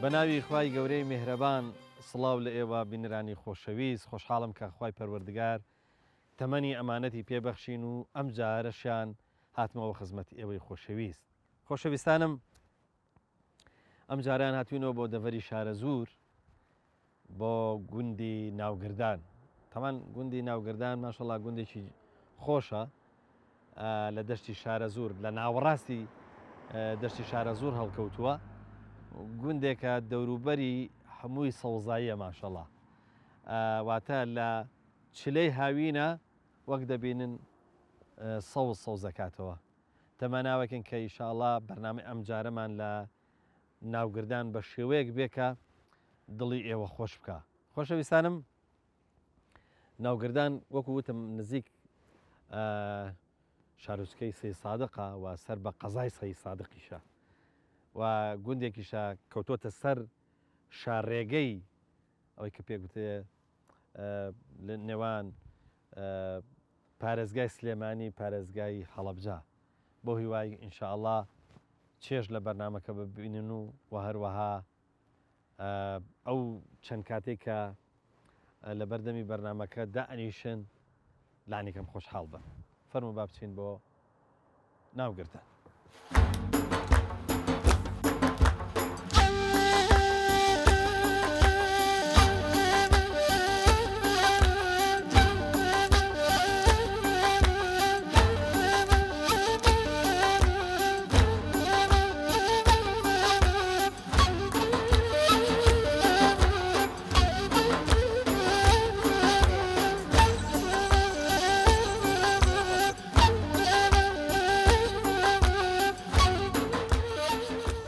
بەناوی خوای گەورەی میهرەبان سڵاو لە ئێوە بینەرانی خۆشەویست خۆشحاڵم کە خوای پەروەردگار تەمەنی ئەمانەتی پێ بەخشین و ئەم جارەشیان هاتمەوە خزمەت ئێوەی خۆشەویست خۆشەویستانم ئەم جارەیان هاتوینەوە بۆ دەڤەری شارەزوور بۆ گوندی ناوگردان تەمان گوندی ناوگردان ماشەڵا گوندێکی خۆشە لە دەشتی شارەزوور لە ناوەڕاستی دەشتی شارەزوور هەڵکەوتووە گوندێکە دەوروبەری هەمووی سەوزاییە ماشەڵا واتە لە چلەی هاوینە وەک دەبینن سەوز سەوزەکاتەوە تەمەناوەکەین کە ئیشاڵا بەرنامەی ئەمجارەمان لە ناوگردان بە شێوەیەک بێ کە دڵی ئێوە خۆش بکا. خۆشەویستانم ناوگردان وەکو وتم نزیک شارۆچکەی سەی سادقە و سەر بە قەزای سەی سادقیشە و گوندێکیشە کەوتۆتە سەر شارڕێگەی ئەوەی کە پێگوتێ لە نێوان پارێزگای سلێمانی پارێزگای هەڵەبجە بۆ هیوای ان شاء اللە چێژ لە بەرنامەکە ببینن و وە هەروەها ئەو چەند کاتێک کە لە بەردەمی بەرنامەکە دائەنیشن لانیکەم خۆشحاڵ بن فەرموو با بچین بۆ ناوگرتن.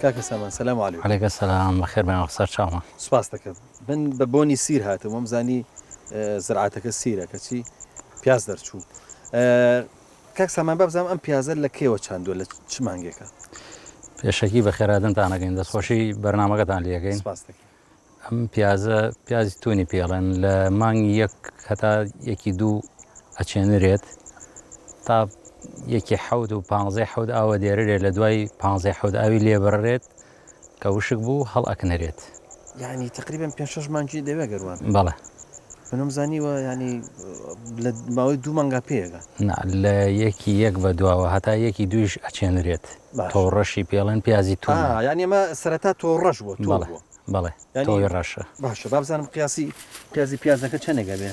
کاکە سامان سلام علیکم. علیک السلام بەخێر بێن سەر چاومان. سوپاست دەکەم من بە بۆنی سیر هاتم وەم زانی زرعاتەکە سیرە کەچی پیاز دەرچوو کاک سامان با بزانم ئەم پیازە لە کەیەوە چاندووە لە چ مانگێکە؟ پێشەکی بەخێرهاتنتان ئەکەین دەستخۆشی بەرنامەکەتان لێ ئەکەین. سپاست دەکەین. ئەم پیازە پیازی تونی پێڵێن لە مانگی یەک هەتا یەکی دوو ئەچێنرێت تا یەکی حەوت و پانزەی حەوت ئاوە دێررێت لە دوای پانزەی حەوت ئاوی لێ بڕرێت کە وشک بوو هەڵ ئەکنرێت. یانی تەقریبەن پێنج شەش مانگی دەوێ گەر وابێ. بەڵێ. منم زانیوە یانی لە ماوەی دوو مانگا پێیەگا. نا لە یەکی یەک بە دواوە هەتا یەکی دوویش ئەچێنرێت. باشە. تۆڕەشی پێڵێن پیازی تونە. ئا یانی ئەمە سەرەتا تۆڕەش بووە تۆو بەڵێ بووە. بەڵێ یانی تۆوی ڕەشە. باشە با بزانم قیاسی پیازی پیازەکە چەنێک ئەبێ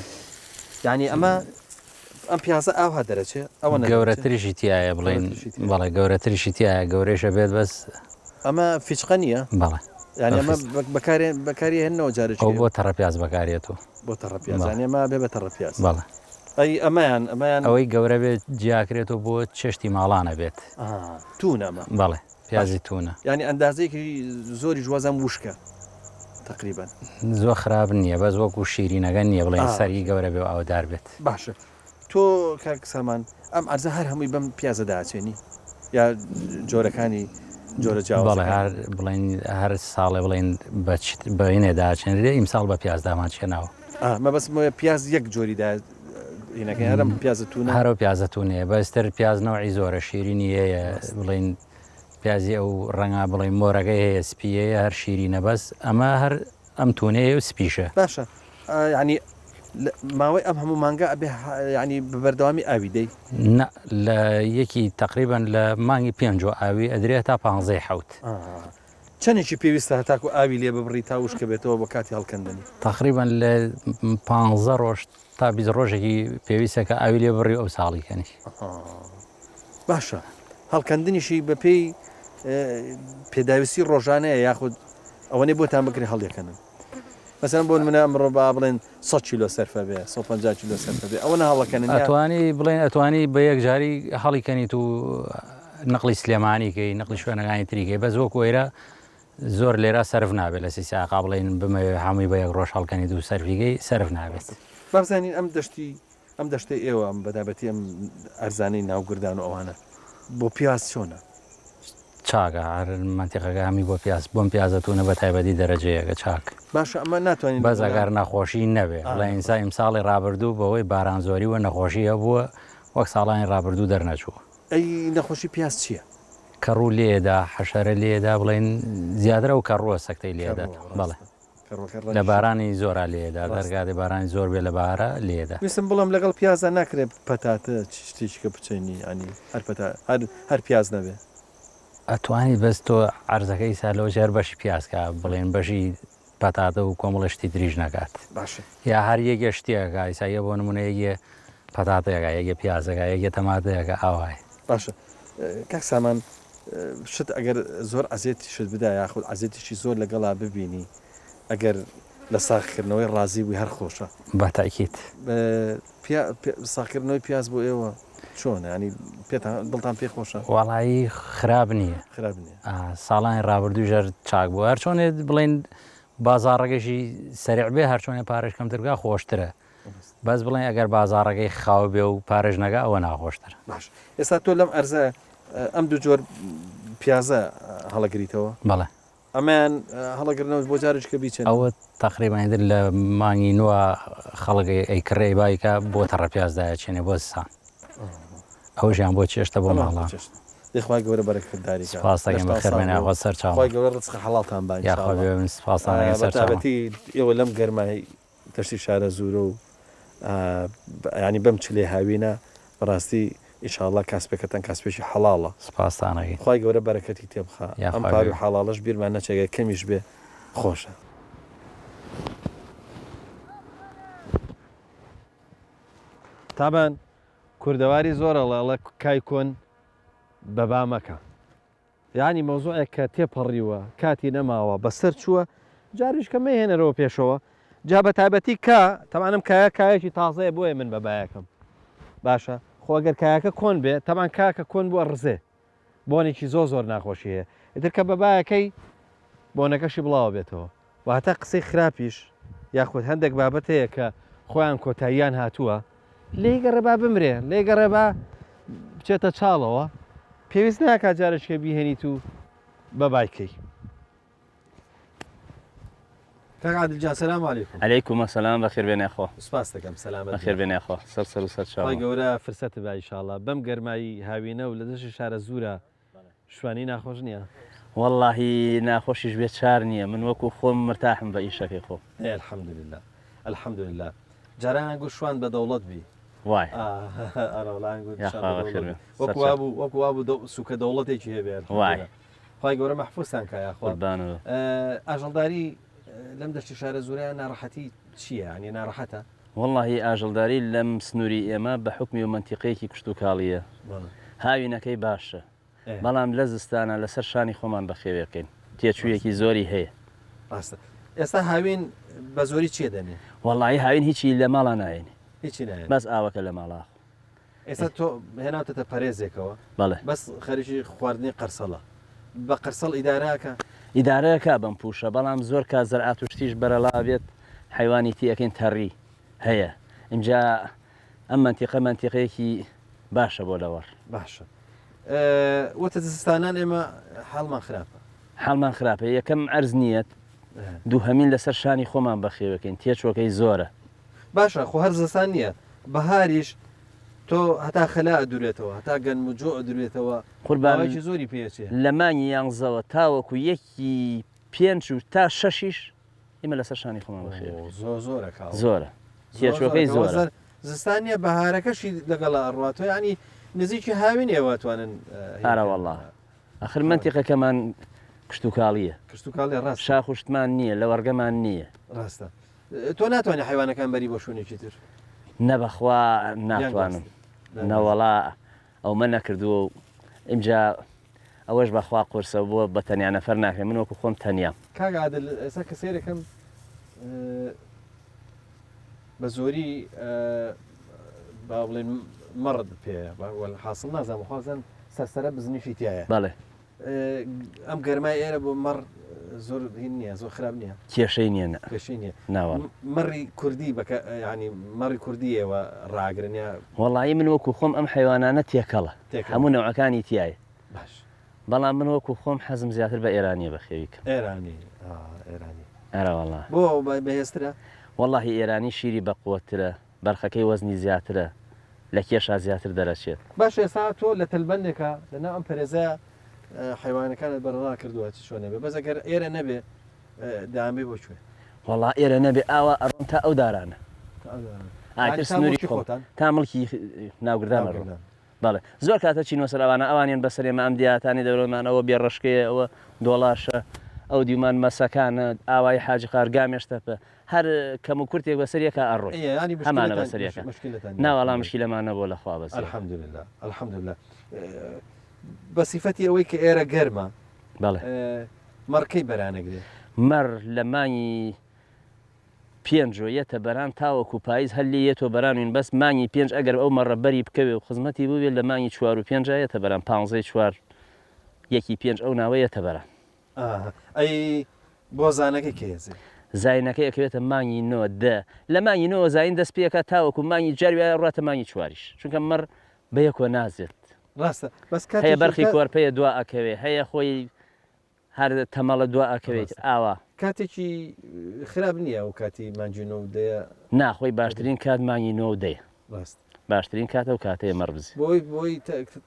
یانی ئەمە ئەم پیازە ئاوها دەرەچێ ئەوە نەدەرەچێ؟ گەورەتریشی تیایە بڵێین گەورەتریشی تیایە. بەڵێ گەورەتریشی تیایە گەورەیش ئەبێت بەس. ئەمە فیچقە نییە؟ بەڵێ یانی ئەمە بەکارێ بەکاری هێننەوە جارێکی ئەو بۆ تەڕە پیاز بەکارێت و. بۆ تەڕە پیاز یانی ئەمە بێ بە تەڕە پیاز. بەڵێ. ئەی ئەمەیان ئەمەیان. ئەوەی گەورە بێت جیاکرێتەوە بۆ چێشتی ماڵانە بێت. ئا توونە ئەمە. بەڵێ پیازی توونە. یانی ئەندازەیەکی زۆریش وازم وشکە تەقریبەن. زۆر خراپ نییە بەس وەکو شیرینەکە نییە بڵێین سەری گەورە بێ و ئاودار بێت. باشە تۆ کاک سامان ئەم عەرزە هەر هەمووی بەم پیازە داچێنی یا جۆرەکانی جۆرە بەڵێ جیاوازەکانی؟ هەر بڵێین هەر ساڵێ بڵێین بە چ بەینێ داچێنرێ ئیمساڵ بە پیاز دامان چێناوە. ئا مەبەستم ئەوەیە پیاز یەک جۆری دا هینەکەی هەر ئەم پیازە توونە؟ هەر ئەو پیازە توونەیە بەس تر پیاز نەوعی زۆرە شیرینی هەیە بڵێین پیازی ئەو ڕەنگە بڵێین مۆرەکەی هەیە سپی هەیە هەر شیرینە بەس ئەمە هەر ئەم توونەیە و سپیشە. باشە یانی ماوەی ئەم هەموو مانگە ئەبێ یانی بە بەردەوامی ئاوی دەی؟ نا لە یەکی تەقریبەن لە مانگی پێنجەوە ئاوی ئەدرێ هەتا پانزەی حەوت. چەنێکی پێویستە هەتاکو ئاوی لێ ببڕی تا وشکە بێتەوە بۆ کاتی هەڵکەندنی؟ تەقریبەن لە پانزە ڕۆژ تا 20 ڕۆژێکی پێویستە کە ئاوی لێ بڕی و ئەو ساڵی کەنی. باشە هەڵکەندنیشی بەپێی پێداویستی ڕۆژانەیە یاخود ئەوەنەی بۆتان بکرێ هەڵیەکەنن؟ مەسەلەن بۆ نمونە ئەمڕۆ با بڵێن 100 کیلۆ سەرفە بێ 150 کیلۆ سەرفە بێ ئەوە هەڵەکەنن یا ئەتوانی بڵێن ئەتوانی بە یەکجاری هەڵیکەنیت و نەقلی سلێمانی کەی نەقلی شوێنەکانی تری کەی بەس وەکو ئێرە زۆر لێرە سەرف نابێت لە سیساقا بڵێن بمەوێ هەمووی بە یەک ڕۆژ هەڵکەنیت و سەرفیگەی سەرف نابێت. با بزانین ئەم دەشتی ئەم دەشتەی ئێوە ئەم بەتایبەتی ئەم ئەرزانەی ناوگردان و ئەوانە بۆ پیاز چۆنە؟ چاکە هەر مەنتیقەکە هەمی بۆ پیاز بۆم پیازە تونە بە تایبەتی دەرەجە یەکە چاک. باشە ئەمە ناتوانین بەس ئەگەر نەخۆشی نەبێ بڵێ ئینسا ئیمساڵی ڕابردوو بەهۆی باران زۆری و نەخۆشی هەبووە وەک ساڵانی ڕابردوو دەرنەچووە. ئەی نەخۆشی پیاز چییە؟ کەڕوو لێدا حەشەرە لێدا بڵێن زیاتر ئەو کەڕووە سەکتەی لێدات بەڵێ. لە بارانی زۆرا لێدا دەرگادێ بارانی زۆر بێ لە بارە لێدا. ویستم بڵێم لەگەڵ پیازا ناکرێ پەتاتە شتێکی کە بچێنی یانی هەر پەتا هەر هەر پیاز نەبێ. ئەتوانی بەس تۆ عەرزەکە ئیسا لەوە هەر بەشی پیاز کا بڵێن بەشی پەتاتە و کۆمەڵە شتی تریش نەکات باشە یا هەر یەکێ شتێکە ئیسا یە بۆ نمونە یەکێ پەتاتەیەکە یەکێ پیازەکە یەکێ تەماتەیەکە ئاوایە. باشە کاک سامان شت ئەگەر زۆر عەزێتیشت بدا یاخود عەزێتیشی زۆر لەگەڵا ببینی ئەگەر لە ساغکردنەوەی ڕازی بووی هەر خۆشە. بە تەئکید. ساغکردنەوەی پیاز بۆ ئێوە چۆنە یانی پێتان دڵتان پێی خۆشە؟ وەڵایی خراپ نییە. خراپ نییە. ساڵانی ڕابردووش هەر چاک بوو هەرچۆنێ بڵێن بازاڕەکەشی سەریع بێ هەرچۆنێ پارەش کەمتر بکا خۆشترە. بەس بڵێن ئەگەر بازاڕەکەی خاو بێ و پارەش نەگا ئەوە ناخۆشترە. باش ئێستا تۆ لەم ئەرزە ئەم دوو جۆر پیازە هەڵەگریتەوە؟ بەڵێ. ئەمەیان هەڵەگرنەوە بۆ جارێکی کە بیچێنن؟ ئەوە تەقریبەن ئیتر لە مانگی نوە خەڵک ئەیکڕێ ئەیبایکا بۆ تەڕە پیاز دایەچێنێ بۆ زستان. ئەوەشیان بۆ چێشتە بۆ ماڵان. دەی خوای گەورە بەرەکەتداری کا. سپاست دەکەم لەشتان بەخێر ساغ بێن بێ یاخوا سەرچاوم. خوای گەورە ڕزقی حەڵاڵتان با ان شاء یاخوا اللە. بێ من سپاستان دەکەم سەرچاوم. بەتایبەتی ئێوە لەم گەرمای دەشتی شارەزوورە و یانی بەم چلەی هاوینە بەڕاستی ئیشاڵا کاسپەکەتان کاسپێکی حەڵاڵە. سوپاستان ئەکەین. خوای گەورە بەرەکەتی تێبخا ئەم یاخوا پاروی بێ. حەڵاڵەش بیرمان نەچێ گەر کەمیش بێ خۆشە. تابان کوردەواری زۆر ئەڵێ ئەڵێ کای کۆن بە با مەکە. یانی مەوزوعێک کە تێپەڕیوە کاتی نەماوە بەسەر چووە جاریش کە مەیهێنەرەوە پێشەوە جا بە تایبەتی کە تەبعەن ئەم کایە کایەکی تازەیە بۆیە من بە بایەکەم باشە خۆ ئەگەر کایەکە کۆن بێ تەبعەن کا کە کۆن بووە ڕزێ بۆنێکی زۆر زۆر ناخۆشی هەیە ئیتر کە بە بایەکەی بۆنەکەشی بڵاوە بێتەوە واتە قسەی خراپیش یاخود هەندێک بابەت هەیە کە خۆیان کۆتاییان هاتووە لێی گەڕێ با بمرێ لێی گەڕێ با بچێتە چاڵەوە پێویست ناکات جارێکیکە بیهێنیت و بە بایکەی. کاک عادل جان سلام علیکم. علیکم السلام بەخێر بێن یاخوا. سپاست دەکەم سەلامەت بی. بەخێر بێن یاخوا سەر سەر و سەر چاوم. خوای گەورە فرسەتت با ئیشاڵا بەم گەرمای هاوینە و لە دەشتی شارەزوورە شوانی ناخۆش نیە؟ وەڵاهی ناخۆشیش بێ چار نیە من وەکو خۆم مرتاحم بە ئیشەکەی خۆم. ئێ الحمدللە الحمدللە جاران ئەنگوو شوان بە دەوڵەت بی. وایە. ئارە وەڵا ئەنگوو شوان یاخوا بە دەوڵەت بەخێر بی. بێن وەکو سەرچاو. وابوو وەکو وابوو دەو سوکە دەوڵەتێکی هەبێ الحمدللە. وایە. خوای گەورە مەحفوزتان کا یاخوا. قوربانت بم. ئاژەڵداری لەم دەشتی شارەزوورەیان ناڕەحەتی چییە یانی ناڕەحەتە؟ وەڵاهی ئاژەڵداری لەم سنووری ئێمە بە حوکمی و مەنتیقەیەکی کشتوکاڵییە هاوینەکەی باشە بەڵام لە زستانا لەسەر شانی خۆمان بەخێوێ بکەین تێچوویەکی زۆری هەیە. ڕاستە ئێستا هاوین بە زۆری چێ دەنێ؟ وەڵاهی هاوین هیچی لە ماڵا نایەنێ. هیچی نایەنێ. بەس ئاوەکە لە ماڵا ئەخۆ. ئێستا تۆ هێناوتەتە پەرێزێکەوە. بەڵێ. بەس خەریکی خواردنی قەرسەڵە. بە قەرسەڵ ئیدارە ئەکا؟ ئیدارە ئەکا بەم پووشە بەڵام زۆر کات زەرعات و شتیش بەرەڵا بێت حەیوانی تی ئەکەین تەڕی هەیە ئینجا ئەم مەنتیقە مەنتیقەیەکی باشە بۆ لەوەڕ. باشە وتت زستانان ئێمە حاڵمان خراپە. حاڵمان خراپە یەکەم عەرز نییە دووهەمین لەسەر شانی خۆمان بەخێوەکەین تێچووەکەی زۆرە. باشە خۆ هەر زستان نییە بەهاریش تۆ هەتا خەلا ئەدورێتەوە هەتا گەنم و جۆ ئەدورێتەوە قوربان ماوەیەکی زۆری پێ ئەچێ. لە مانگی یانزەوە تاوەکو یەکی پێنج و تا شەشیش ئێمە لەسەر شانی خۆمان بەخێر ئۆ زۆر زۆرە کاوە. زۆرە زۆر زۆرە تێچوەکەی کاوە زۆرە. زەر زستان نییە بەهارەکەشی لەگەڵا ئەڕوا تۆ یانی نزیکی هاوین ئێوە ئەتوانن هی ئارە بکەن. وەڵا ئەخر مەنتیقەکەمان کشتوکاڵیە. کشتوکاڵیە ڕاستە. شاخ و شتمان نییە لەوەڕگەمان نییە. ڕاستە تۆ ناتوانی حەیوانەکان بەری بۆ شوێنێکی تر؟ نە بەخوا یان ناتوانم گواستن. نەوەڵا ئەومە نەکردووە و ئینجا ئەوەش بەخوا قورسە بۆ بە تەنیا نەفەر ناکرێ من وەکو خۆم تەنیام. کاک عادل ئێستا کە سەیرەکەم بە زۆری با بڵێن مەڕت پێیە حاصل نازانم خوازن سەرسەرە بزنیشی تایە بەڵێ ئەم گەرمای ئێرە بۆ مەڕ زۆر هین نییە زۆر خراپ نییە کێشەی نییە نە کێشەی نییە ناوەڵ مەڕی کوردی بەکە ینی مەڕی کوردی ئێوە ڕاگرن یا وەڵایی من وەکو خۆم ئەم حیوانانە تێکەڵە هەموو نەوەکانی تایە باش بەڵام من وەکو خۆم حەزم زیاتر بە ئێرانیە بەخێوی کەم. ئێرانی ئێرانی. ئەرە وەڵا. بۆ بەهێزترە؟ وەڵاهی ئێرانی شیری بەقوەتترە بەرخەکەی وەزنی زیاترە لە کێشا زیاتر دەرەچێت. باشە ئێستا تۆ لە تەلبەندێکا لە ناو ئەم پەرێزەیا حەیوانەکانت بەرەڵا کردووە چ چۆنە بێ بەس ئەگەر ئێرە نەبێ دەیانبەی بۆ کوێ؟ وەڵا ئێرە نەبێ ئاوا ئەڕۆم تا ئەو دارانە. تا ئەو دارانە. ئیتر سنووری خۆتان؟ تا مڵکی ناوگردان ئەڕۆم. بەڵێ زۆر کات ئەچینەوە سەر ئەوانە ئەوانیان بەسەر ئێمە ئەم دیهاتانەی دەورەمان ئەوە بێڕەشکەیە ئەوە دۆڵاشە ئەو دیومان مەسەکانە ئاوایی حاجی قار گامێش تەپە هەر کەم و کورتێک بەسەر یەکا ئەڕۆی ئێ یانی هەمانە مشکلەتان بەسەر یەکا مشکلەتان نا نییە وەڵا مشکیلەمان نەبووە لە خوا بەزیاد. الحمدللە الحمدللە بە سیفەتی ئەوەی کە ئێرە گەرمە بەڵێ. مەڕ کەی بەرانەگرێ؟ مەڕ لە مانگی پێنجۆ یەتە بەران تاوەکو پایز هەر لێی یەتۆ بەران وین بەس مانگی پێنج ئەگەر ئەو مەڕە بەری بکەوێ و خزمەتی بووبێ لە مانگی چوار و پێنجا یەتە بەران پانزەی چوار یەکی پێنج ئەو ناوە یەتە بەران. ئاها ئەی بۆ زانەکەی کەی ئەزێ؟ زاینەکەی ئەکەوێتە مانگی نۆ دە لە مانگی نۆوە زاین دەست پێ ئەکات تاوەکو مانگی جاری وایە ڕواتە مانگی چواریش چونکە مەڕ بەیەکۆ نازێت ڕاستە بەس هەیە کاتێکی بەرخی کۆرپەیە دوا ئەکەوێ هەیە خۆی هەر تەمەڵە دوا ئەکەوێیت ئاوا. کاتێکی خراپ نییە ئەو کاتی مانگی نۆ و دەیە. نا خۆی باشترین کات مانگی نۆ و دەیە. ڕاست. باشترین کات ئەو کاتەیە مەڕ بزی. بۆی بۆی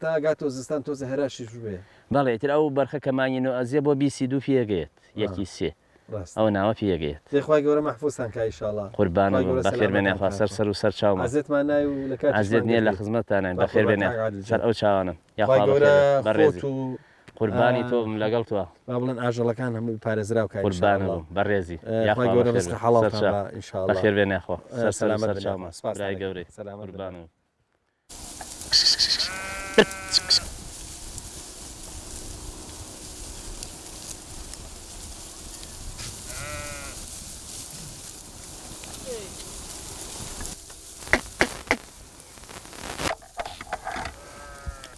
تا گاتەوە زستان تۆزێ هەراشیش ببێ. بەڵێ ئیتر ئەو بەرخە کە مانگی نۆ ئەزیە بۆ بیسی دوو پێگەیەت یەکی سێ ڕاست. ئەو ناوە پێگەیەت. دەی خوای گەورە مەحفوزتان کا ئیشاڵا. قوربانت خوای بم گەورە بەخێر بێن سەلامەتان یاخوا کا. سەر سەر و سەر چاومان. عەزێتمان نای و لە کاتیشمان عەزێت نییە لە گرتی. خزمەتتاناین خوا بەخێر قوربان بێن کاک یاخوا عادل سەر جان. ئەو چاوانەم. خوای یاخوا گەورە بەخێر بێن خۆت بەڕێزی. و قوربانی تۆ بم لەگەڵ تۆ. با بڵێن ئاژەڵەکان هەمووی پارێزراو کا ان شاء قوربانت اللە بم بەڕێزی خوای یاخوا گەورە بەخێر ڕزقی بێن حەڵاڵتان سەرچاو با ان شاء اللە بەخێر بێن یاخوا سەر سەر و سەلامەت سەر بن یاخوا چاومان سپاستان برای ئەکەم گەورەی سەلامەت بن. قوربانت بم.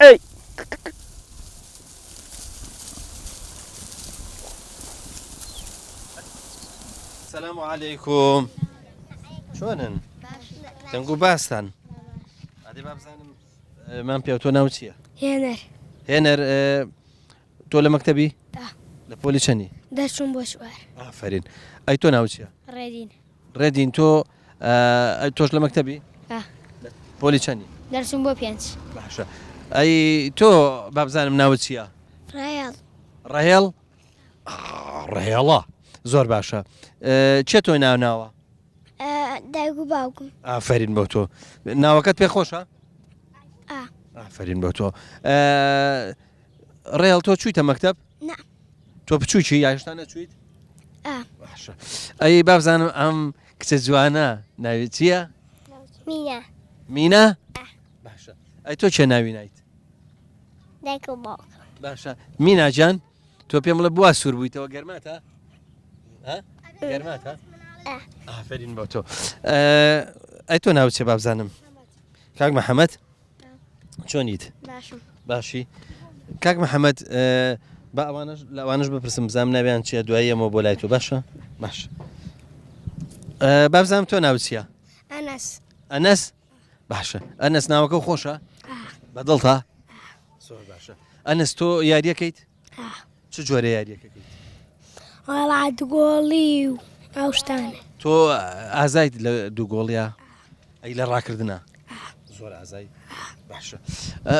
ئەی. سلام علیکم چۆنن دەنگ و باستان ئادێ با بزانم مام پێ تۆ ناو چییە؟ هێنەر هێنەر تۆ لە مەکتەبی لە پۆلی چەنی؟ دەرچووم بۆ چوار. ئافەرین ئەی تۆ ناو چییە؟ ڕێدین. ڕێدین تۆ تۆش لە مەکتەبی؟ پۆلی چەنی؟ دەرچووم بۆ پێنج. باشە ئەی تۆ با بزانم ناوت چییە؟ ڕێڵ. ڕێڵ؟ ڕێڵە زۆر باشە چێ تۆی ناو ناوە؟ دایک و باوکم. ئافرین بۆ تۆ ناوەکەت پێ خۆشە؟ ئافرین بۆ تۆ ڕێڵ تۆ چوویتە مەکتەب؟ نا. تۆ بچووکی یا هێشتا نەچوویت؟ باشە ئەی بابزانم ئەم کچە جوانە ناوی چییە؟ مینا. مینا؟ باشە ئەی تۆ چێ ناوی نایت؟ دایک و باوکم. باشە مینا جان تۆ پێم بڵێ بوا سوور بوویتەوە گەرماتە؟ گەرماتە؟ ئافرین بۆ تۆ ئەی تۆ ناوچێ بابزانم کاک محەممەد چۆنیت باشم باشی کاک محەممەد با ئەوانش لەوانش بپرسم بزانم ناویان چییە دوایی ئەمە بۆ لای تۆ باشە باش بابزانم تۆ ناو چییە ئەنەس ئەنەس باشە ئەنەس ناوەکە خۆشە بەدڵتا زۆر باشە ئەنەس تۆ یاریەکەیت چ جۆرە یاریەکەکەیت؟ وەڵا دوگۆڵی و ئەو شتانە. تۆ ئازایت لە دووگۆڵیا؟ ئەی لە ڕاکردنا؟ زۆر ئازای باشە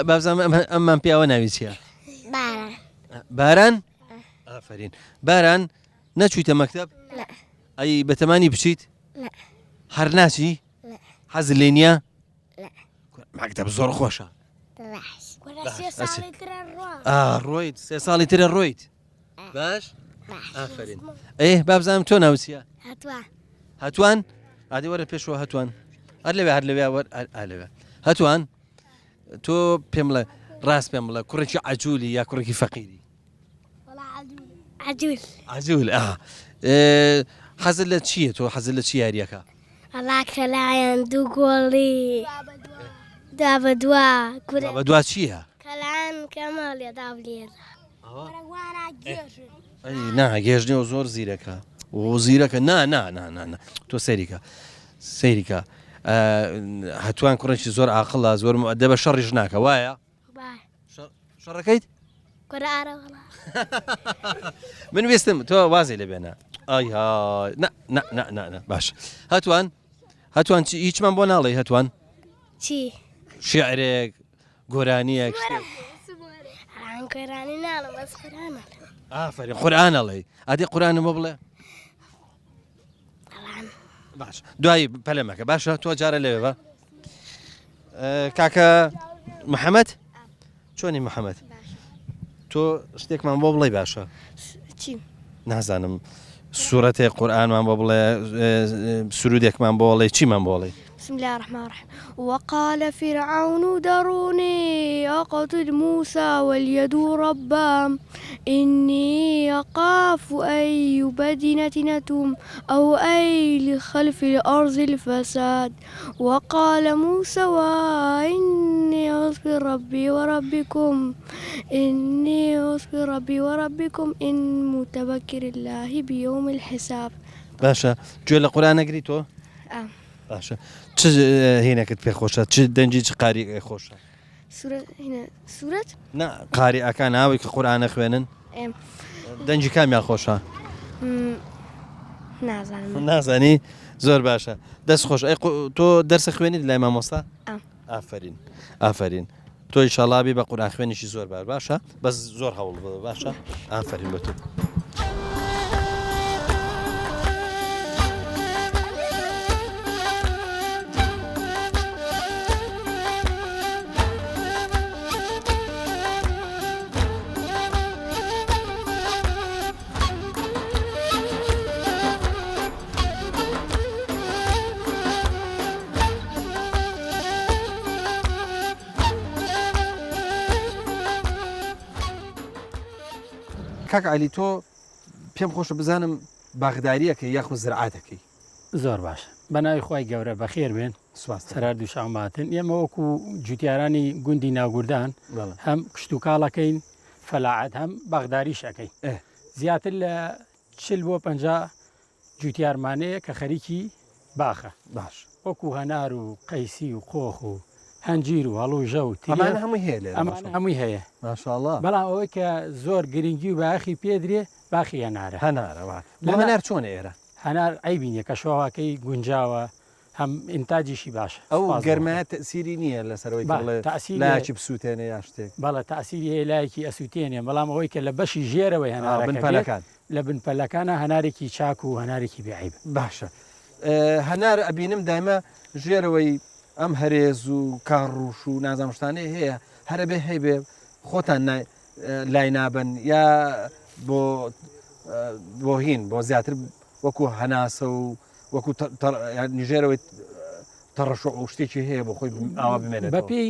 بابزانم ئەممان پیاوە ناوی چییە؟ باران. باران؟ ئافرین باران نەچوویتە مەکتەب؟ ئەی بەتەمانی بچیت؟ هەر ناچی؟ حەز لێ نییە؟ مەکتەب زۆر خۆشە ڕۆیت سێ ساڵی ترە ڕۆیت باش ئافرین ئێ بابزانم تۆ ناوچیە هەتوان ئادی وەرە پێشەوە هەتوان هەر لەوێ هەر لەوێ وەر لەوێ هەتوان تۆ پێم بڵێ ڕاست پێم بڵێ کوڕێکی عجولی یا کوڕێکی فەقیری عجول عجول حەزت لە چییە تۆ حەزت لە چی یاریەکە؟ وەڵا کەلایەن دوو گۆڵی دوا بە دوا کورە بە دوا چییە؟ کەلایەن کەماڵێ داو لێرە نا گێژنەوە زۆر زیرەکە و زیرەکە نا نا نا نا نا تۆ سەیریکە سەیریکە هەتوان کوڕێکی زۆر ئاقڵە زۆر دەبە شەڕیش ناکە وایە شەڕەکەیت؟ کورە ئارە وەڵا. من ویستم تۆ وازی لێ بێنە ئای های نا نا نا نا نا باش هەتوان هەتوان چی هیچمان بۆ ناڵێ هەتوان چی شعرێک گۆرانیەک شتێک ئەڵان گۆرانی ناڵم بەس قورئان ئەڵێم. ئافەرین قورئان ئەڵێی ئەدی قورئانم بۆ بڵێ باش دوایی پەلە مەکە باشە تۆ جارە لەوێ بە کاکە محەممەد چۆنی محەممەد تۆ شتێکمان بۆ بڵێ باشە چی نازانم سوورەتێک قورآانمان بۆ بڵێ سرودێکمان بۆ بڵێ چیمان بۆ بڵێ بسم الله الرحمن الرحيم وقال فرعون ذروني أقتل موسى وليدعو ربه إني أخاف أن يبدل دينكم أو أن يظهر في الأرض الفساد وقال موسى إني عذت بربي وربكم إني عذت بربي وربكم من متكبر الله بيوم الحساب. باشە گوێ لە قورئان ئەگری تۆ؟ ئا. باشە چ هینەکت پێ خۆشە چ دەنگی چ قاری خۆشە؟ سورەت هینە سورەت؟ نا قاریئەکان ئەوەی کە قورئان ئەخوێنن ئێم. دەنگی کامیان خۆشە؟ نازانم. نازانی؟ زۆر باشە دەست خۆش ئەی تۆ دەرسە خوێنیت لای مامۆستا؟ ئا. ئافەرین ئافەرین تۆ ئیشەڵا بی بە قورئان خوێنیشی زۆر باش باشە بەس زۆر هەوڵ بدە باشە ئافەرین بە تۆ. کاک عەلی تۆ پێم خۆشە بزانم باخداریەکەی یاخود زرعاتەکەی؟ زۆر باش بەناوی خوای گەورە بەخێر بێن سوپاس سەر هەردوو شاوماتن ئێمە وەکو جوتیارانی گوندی ناوگوردان بەڵێ. هەم کشتوکاڵەکەین فەلاعەت هەم باخداریش ئەکەین ئێ. زیاتر لە 40 بۆ 50 جوتیارمانەیە کە خەریکی باخە باش وەکو هەنار و قەیسی و قۆخ و هەنجیر و هەڵوژە و تریە ئەمانە هەمووی هەیە لێرە ئەمانە ماشاءاللە. هەمووی هەیە ماشاءاللە. بەڵام ئەوەی کە زۆر گرنگی و بایەخی پێدرێ باخی هەنارە. هەنارە وات. بۆ لەنا هەنار چۆنە ئێرە؟ هەنار عەیبی نیە کەشوهەواکەی گونجاوە هەم ئینتاجیشی باشە. ئەو سوپاس بۆ خوا. گەرمایە تەئسیری نییە لەسەر ئەوەی کە با بڵێ تەئسیری هەیە. لایەکی بسووتێنێ یا شتێک؟ بەڵێ تەئسیری هەیە لایەکی ئەسووتێنێ بەڵام ئەوەی کە لە بەشی ژێرەوەی ئا بن هەنارەکە بێت پەلەکان. لە بن پەلەکانا هەنارێکی چاک و هەنارێکی بێ عەیبە. باشە هەنار ئەبینم دایمە ژێرەوەی ئەم هەرێز و کاڕوش و نازانم شتانەی هەیە هەر ئەبێ هەیبێ خۆتان لای نابەن یا بۆ بۆ هین بۆ زیاتر وەکو هەناسە و وەکو ژێرەوەی تەڕەشۆ و شتێکی هەیە بۆ خۆی ئاوا بمێنێتەوە. بەپێی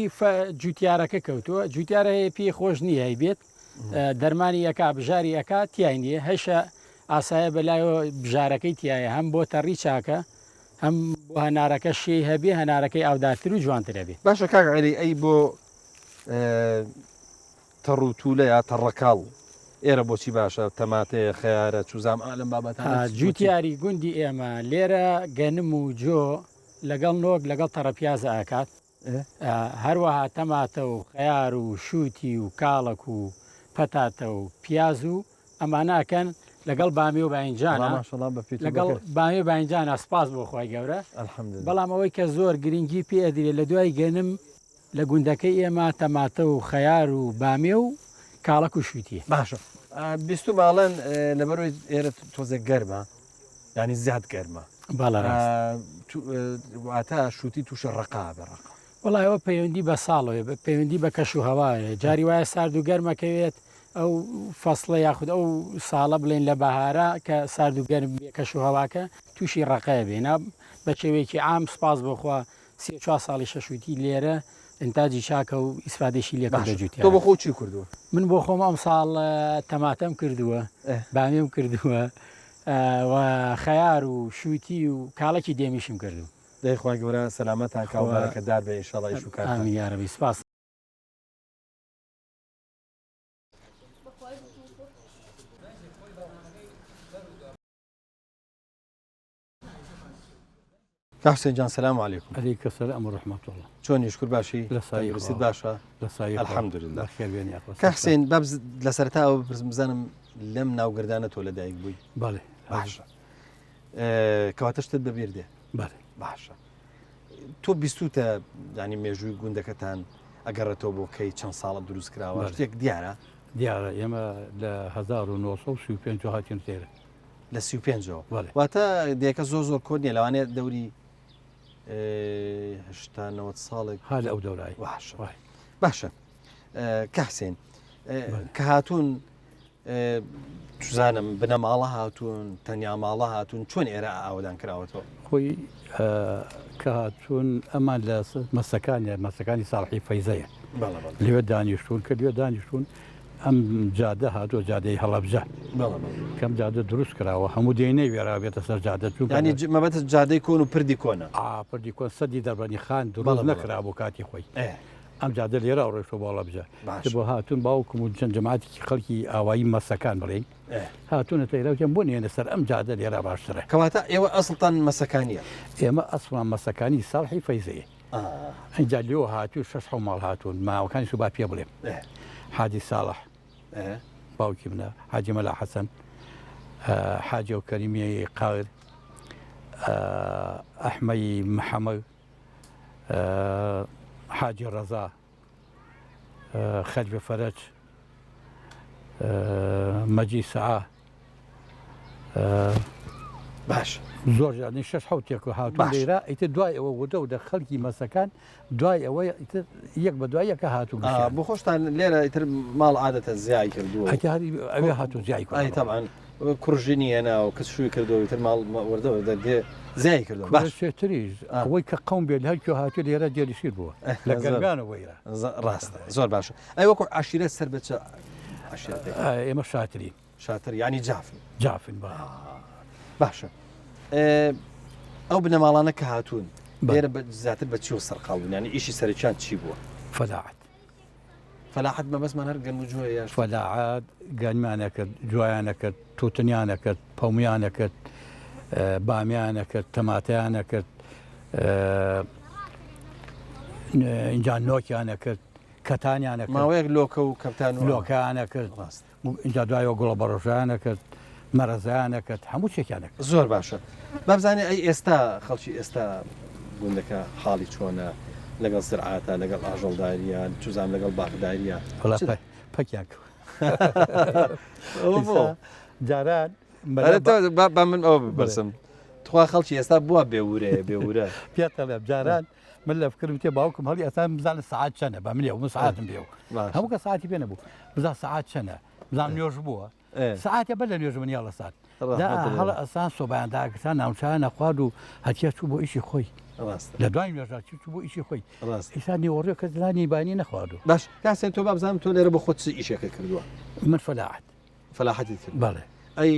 جوتیارەکە کەوتووە جوتیارە هەیە پێی خۆش نییە هەیبێت دەرمانی ئەکا بژاری ئەکا تیای نییە هەشە ئاسایە بەلایەوە بژارەکەی تایە هەم بۆ تەڕی چاکە هەم بۆ هەنارەکە شێی هەبێ هەنارەکەی ئاودارتر و جوانتر ئەبێ. باشە کاک عەلی ئەی بۆ تەڕ و تولە یا تەڕەکاڵ ئێرە بۆچی باشە تەماتەیە خەیارە چوزام ئا لەم بابەتانە بۆچی؟ جوتیاری گوندی ئێمە لێرە گەنم و جۆ لەگەڵ نۆک لەگەڵ تەڕەپیازە ئەکات هەروەها تەماتە و خەیار و شووتی و کاڵەک و پەتاتە و پیاز و ئەمانە ئەکەن لەگەڵ بامیە و باینجانە لەگەڵ بامیە و باینجانە سپاس بۆ خوای گەورە بەڵام ئەوەی کە زۆر گرنگی پێ ئەدرێ لە دوای گەنم لە گوندەکەی ئێمە تەماتە و خەیار و بامیە و کاڵەک و شووتیە. باشە بیستومە ئەڵێن لەبەرئەوەی ئێرە تۆزێک گەرمە یانی زیاد گەرمە بەڵێ ڕاست. واتە شووتی تووشە ڕەقا بە ڕەقا. وەڵای ئەوە پەیوەندی بە ساڵەوەیە بە پەیوەندی بە کەش و هەوایە جاری وایە سارد و گەرمەکەوێت ئەو فەسڵە یاخود ئەو ساڵە بڵێن لە بەهارە کە سارد و گەرم بێ کەش و هەواکە تووشی ڕەقەیە بێ نا بە شێوەیەکی عام سپاس بۆ خوا سێ چوار ساڵی شەشوتی لێرە ئینتاجی چاکە و ئیسفادەیشی لێ کردوە باشە تۆ جوتیارەکە. بۆ خۆو چی کردووە؟ من بۆ خۆم ئەمساڵ تەماتەم کردووە، بامێم کردووە. و خەیار و شووتی و کاڵەکی دێمیشم کردوو. دەی خوای گەورە سەلامەتان کا و بەرەکەتدار بێ ئینشاڵا ئیش و کارتان. ئامین یارەبی سپاس. کاک حسێن جان سلام علیکم. علیک سلام و رحمة اللە. چۆنی شکر باشی؟ لە سایەی تەندروستیت خوا. باشە؟ لە سایەی خوا. الحمدللە. بەخێر بێن یاخوا. کاک حسێن با بز لە سەرەتا ئەوە بپرسم بزانم لەم ناوگردانە تۆ لەدایک بووی؟ بەڵێ. باشە. کەواتە شتت بەبیر دێ؟ بەڵێ. باشە. تۆ بیستوتە ینی مێژووی گوندەکەتان ئەگەڕێتەوە بۆ کەی چەند ساڵە دروست کراوە شتێک دیارە؟ دیارە ئێمە لە 1935 هاتین تێرە. لە 35ەوە واتە دێکە زۆر زۆر کۆن نیە لەوانەیە دەوری هشتا نەوەد ساڵێک ها لە ئەو دەورای باشە باشە کە حسێن کە هاتوون چزانم بنەماڵە هاتوون تەنیا ماڵە هاتوون چۆن ئێرە ئاوەدان کراوەتەوە؟ خۆی کە هاتوون ئەمان لە مەسەکانیان مەسەکانی ساڵحی فەیزەیە لەوێ دانیشتوون کە لێ دانیشتوون ئەم جادە هاتووە جادەی هەڵەبجە کەم جادە دروست کراوە هەموو دێ نەیوێرا بێتە سەر جادە چون ینی مەبەست جادەی کۆن و پردی کۆنە پردی کۆن سەدی دەربەنی خان دروست نەکرا بۆ کاتی خۆی ئەم جادە لێرە ڕۆیشتوە بۆ هەڵەبجە بۆ هاتوون باوکم و چەند جەماعەتێکی خەڵکی ئاوایی مەسەکان بڵێین هاتوونەتە ئێرە وتیان بۆ نەیەنە سەر ئەم جادە لێرە باشترە. کەواتە ئێوە ئەسڵتان مەسەکانییە؟ ئێمە ئەسڵمان مەسەکانی ساڵحی فەیزەیە. ئینجا لێوە هاتوو شەش حەو ماڵ هاتوون ماوەکانیش با پێ بڵێم. حاجی ساڵح باوکی منە، حاجی مەلا حەسەن، حاجی ئەو کەریمی قاور، ئەحمەی محەمەد، حاجی ڕەزا، خەلیفە فەرەج، مەجید سەعا، باش زۆر جار شەش حوتێک و هاتوون لێرە ئیتر دوای ئەوە وردە وردە خەڵکی مەسەکان دوای ئەوە ئیتر یەک بە دوای یەکە هاتوون بۆ خۆشتان لێرە ئیتر ماڵ عادەتە زیای کردووە ئەوێ هاتوون زیای کردووە تەبعەن کوڕ ژنی هێنا و کچ شووی کردووە ئیتر ماڵ وردە وردە دێ زیای کردووە باش تریش ئەوەی کە قەوم بێت هەر کوێ هاتووە لێرە جێنشین بووە لە گەرمیانەوە بۆ ئێرە ڕاستە زۆر باشە ئەی وەکو عەشیرەت سەر بە چ عەشیرەتێک ئێمە شاترین شاتر یعنی جافن جافن بە باشە ئەو بنەماڵانە کە هاتوون لێرە زیاتر بە چی و سەرقاڵ بوون یعنی ئیشی سەرەکیان چی بووە فەلاعەت فەلاحەت مەبەستمان هەر گەنم و جۆیە یا شتێک؟ فەلاحەت گەنمیان ئەکرد، جۆیان ئەکرد، توتنیان ئەکرد، پەموویان ئەکرد، بامیان ئەکرد، تەماتەیان ئەکرد، ئینجا نۆکیان ئەکرد، کەتانیان ئەکرد. ماوەیەک لۆکە و کەپتان و. لۆکەیان ئەکرد. ڕاستە. ئینجا دوایەوە گوڵە بەڕۆژەیان ئەکرد، مەرەزەیان ئەکرد، هەموو شتێکیان ئەکرد. زۆر باشە با بزانین ئەی ئێستا خەڵکی ئێستا گوندەکە حاڵی چۆنە لەگەڵ زرعاتە لەگەڵ ئاژەڵداریە چوزانم لەگەڵ باخداریە وەڵا چ پەکیان کەوت. ئەوە بۆ؟ ئێستا جاران مەلا ئەرێ بە تۆ با با من ئەوە بەڵێ. بپرسم تخوا خەڵکی ئێستا بووە بێ ورەیە بێ ورە؟ پێت ئەڵێم جاران من لە فکرم تێ باوکم هەڵی ئەسان بزانە سەعات چەنە بە منێ من سەعاتم بێ و باشە. هەموو کە سەعاتی پێ نەبوو بزان سەعات چەنە بزان نوێژ بووە سەعاتێ بەر لە نوێژ من یاڵەسان هەڵە ئەسان سۆبایان داگرتان ناوچیان نەخوارد و هەتیا چوو بۆ ئیشی خۆی لە دوای نوێژا چوو بۆ ئیشی خۆی ئیسا نیوەڕۆ کەس نانی بانی نەخواردو باش کاسێن تۆ بابزانم تۆ لێرە بۆ خۆت چ ئیشێکت کردووە من فەلاحەت فەلاحەتت کرد بەڵێ ئەی